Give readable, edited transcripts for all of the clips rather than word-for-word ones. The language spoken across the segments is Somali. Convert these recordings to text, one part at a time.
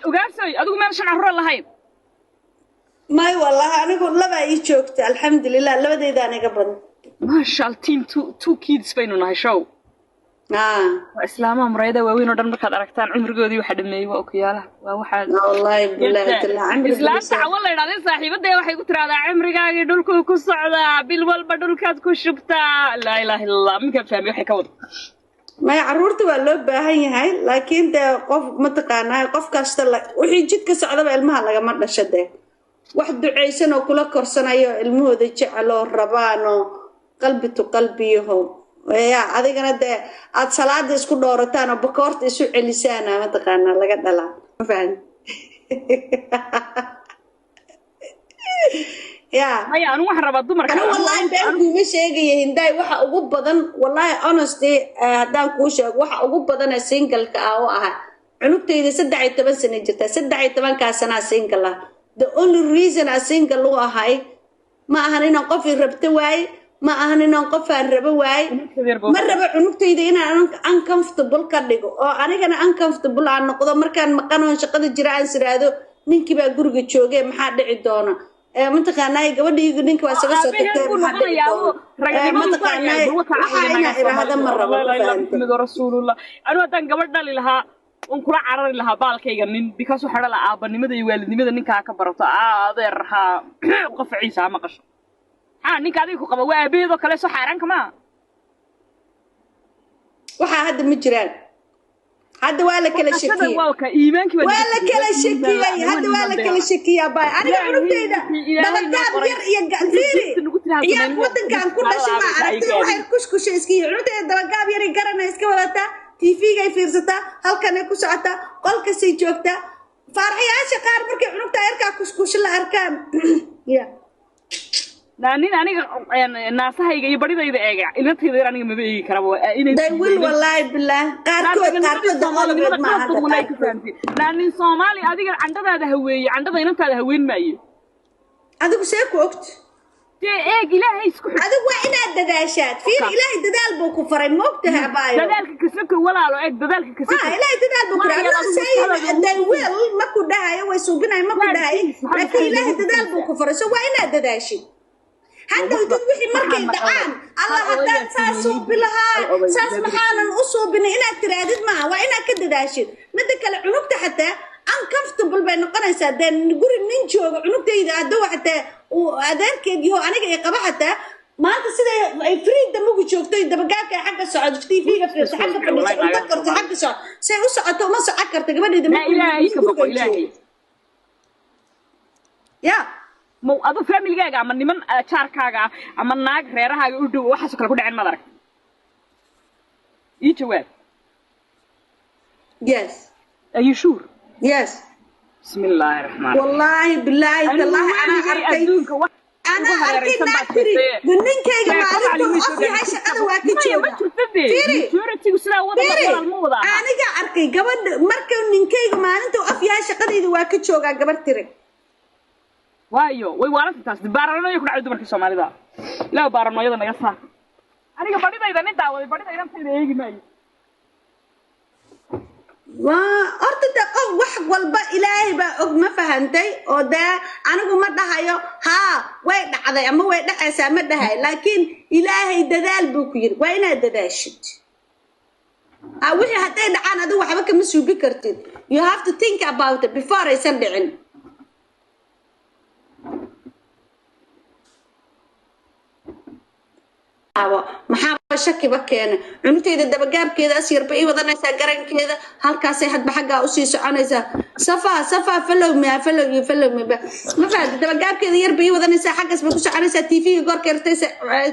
Ugaarsoy, adigu meel shan carruur lahayn? May, wallahi anigu labaa ii joogta, alxamdulilah, labadeydaan iga badan. Maasha Allah, team two kids baynu nahay show. Waa islaamaha muraayada waaweyn oo dhan markaad aragtaan, cumrigoodii waxa dhameeyey waa okiyaalaha, waa waxaa. Wallahi billahi taala cimri. Islaamta cawo la idhahday saaxiibadee waxay ku tiraahdaa, "Cimrigaagii dhulkuu ku socdaa, bil walba dhulkaad ku shubtaa." Laa ilaaha illa Allah, minkaan fahmay waxay ka wada. Maya, carruurta waa loo baahan yahay, laakiin dee qof mataqaanaa, qof kasta wixii jidka socdaba ilmaha lagama dhasho. Dee wax ducaysan oo kula korsanayo, ilmahooda jecel oo rabaan oo qalbi to qalbiyaho ya, adigana dee aad salaada isku dhoorataan oo bakoorta isu celisaana mataqaanaa laga dhalaa, ma fahan ya? Maya, anigu waxaan rabaa dumarka. Anigu wallahi been kuuma sheegaya, Hindaay. Waxa ugu badan, wallahi, honesty, haddaan kuu sheego, waxa ugu badan ee single-ka ah oo ahaa, cunugtayda 13 sana jirtaa, 13-kaa sanaa single ah. The only reason a single u ahay ma ahan inaan qof i rabto waaye, ma ahan inaan qof aan rabo waaye. Ma rabo cunugtayda inaan uncomfortable ka dhigo oo anigana uncomfortable aan noqdo markaan maqanoon shaqada jira, aan siraado ninkii baa guriga jooge, maxaa dhici doona? Mataqaanaa, gabadhaygu ninka waa isaga soo tagtay, maxaa dhici doona? Mataqaanaa, waxaa inaa iraahda ma rabo, ma fahante? Rasuulullah, anigu haddaan gabadh dhali lahaa, waan kula carari lahaa baalkayga nin, because waxaa dhala aabanimada iyo waalidnimada ninkaa ka barato. Adeer ha qafaciisa ha maqasho. Maxaa ninka adiga ku qaba waa aabaheedoo kale, soo xaaraanka maa? Waxaa hadda ma jiraan, hadda waa la kala shakiyey. Waa ka iimaankii. Waa la kala shakiyey, hadda waa la kala shakiyaa. Bay aniga cunugtayda dabagaab yar iyo fiiri, ciyaarka wadankan ku dhashay maa aragtay, waxay kushkusha iska yihiin. Cunugtayda dabagaab yar iyo garana iska wadataa, TV-gay fiirsataa, halkanay ku socotaa, qolkasay joogtaa. Faarxayaasha qaar markay cunugtaa yarkaa kushkusho la arkaan ya. Nin aniga naasahayga iyo baridayda eega, inantayda yar aniga maba eegi karaba inay. They will, wallahi billah, qaarkood daqoolbeed maaha qaarkood. Naa nin Soomaali adiga candhadaada haweeye, candhada inantaada haween maayo. Adigu see ku ogta? Dee eeg, Ilaahay isku xid. Adigu waa inaad dadaashaad. Fiir, Ilaahay dadaal buu ku faray, ma ogtahay, abaayo? Dadaalka kasabka, walaalo, eeg, dadaalka kasabka. Ah, Ilaahay dadaal buu ku faray. I'm not saying they will, ma ku dhahayo way suubinayo, ma ku dhahayo, laakiin Ilaahay dadaal buu ku faray, so waa inaad dadaashid. Hadhow dad wixii markay dhacaan, "Allah, haddaan saas suubi lahaa, saas maxaanan u suubinay?" inaad tiraadid maaha, waa inaad ka dadaashid. Midda kale, cunugta xataa uncomfortable bay noqonaysaa. Dee guri nin jooga cunugtayda hadduu xataa uu adeerkeed yaho aniga i qaba, xataa maanta siday ay freedom ugu joogto, dabagaabka ay xagga socoto, TV-ga fiirso, xagga fadhiiso, cunto karto, xagga soco, say u socoto uma socon karto gabadheeda. Naa Ilaahay ka boqo, Ilaahay. Ya. Ma adu familigaaga ama niman jaarkaaga ah ama naag reerahaaga u dhow waxaasoo kale ku dhaceen, maad arag? Ii jawaab. Yes. Are you sure? Yes. Bismi illaahi raxmaan. Wallaahi bilaahi tallaahi, anaa arkay, Adduunka wax anaa arkay naag tiri, "Ninkayga maalintuu off yahay shaqada waa ka ma jooga." jirta dee. Fiiri. Majority-gu sidaa wada Fiiri, walaal ma wada aha. Aniga arkay gabadha, "Marka ninkayga maalintuu off yahay shaqadayda waa ka joogaa," gabar tiri. Waayo way waalanta taas, baaranoya ku dhacday dumarka Soomaalida. Ilaah baaranoyada naga saar. Aniga badhidayda nin daawaday, badhida inantayda eegi maayo. Waa horta de qof wax walba Ilaahay baa og, ma fahantay? Oo dee anigu ma dhahayo haa way dhacday ama way dhacaysaa, ma dhahayo, laakiin Ilaahay dadaal buu ku yiri, waa inaad dadaashid. Ha wixii hadday dhacaan, adigu waxba kama suubi kartid. You have to think about it before aysan dhicin. Maxaaba shakiba keena? Cunugtayda dabagaabkeeda asyarba ii wadanaysaa, garankeeda halkaasay hadba xaggaa usii soconaysaa. Safa safa, follow me, follow you, follow me, ma fahamta? Dabagaabkeeda yarba ii wadanaysaa, xaggaas bay ku soconaysaa, TV-ga goorka yartay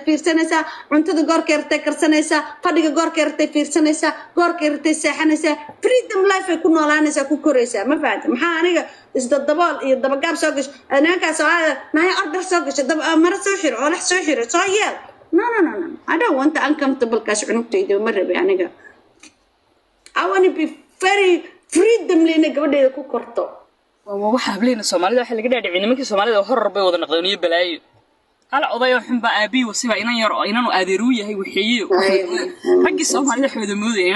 fiirsanaysaa, cuntada goorka yartay karsanaysaa, fadhiga goorka yartay fiirsanaysaa, goorka yartay seexanaysaa. Freedom life ay ku noolaanaysaa, ku koraysaa, ma fahamta? Maxaa aniga isdadabool iyo dabagaab soo gasho? Nimankaa Soomaalida naya ordar soo gasho, maro soo xiro, oolax soo xiro, soo yeel. No, no, no, no, I don't want the uncomfortable kaas cunugtayda ma rabi aniga. I want to be very freedomly inay gabadheeda ku korto. Waa waxa hableyna Soomaalida waxa laga dhaadhiciyay, nimankii Soomaalida horror bay wada noqdeen iyo balaayo. Hal oday oo xun baa aabihii wasiba inan yar oo inanu adeeruu yahay waxeeye. Raggii Soomaalida xooda moodaya.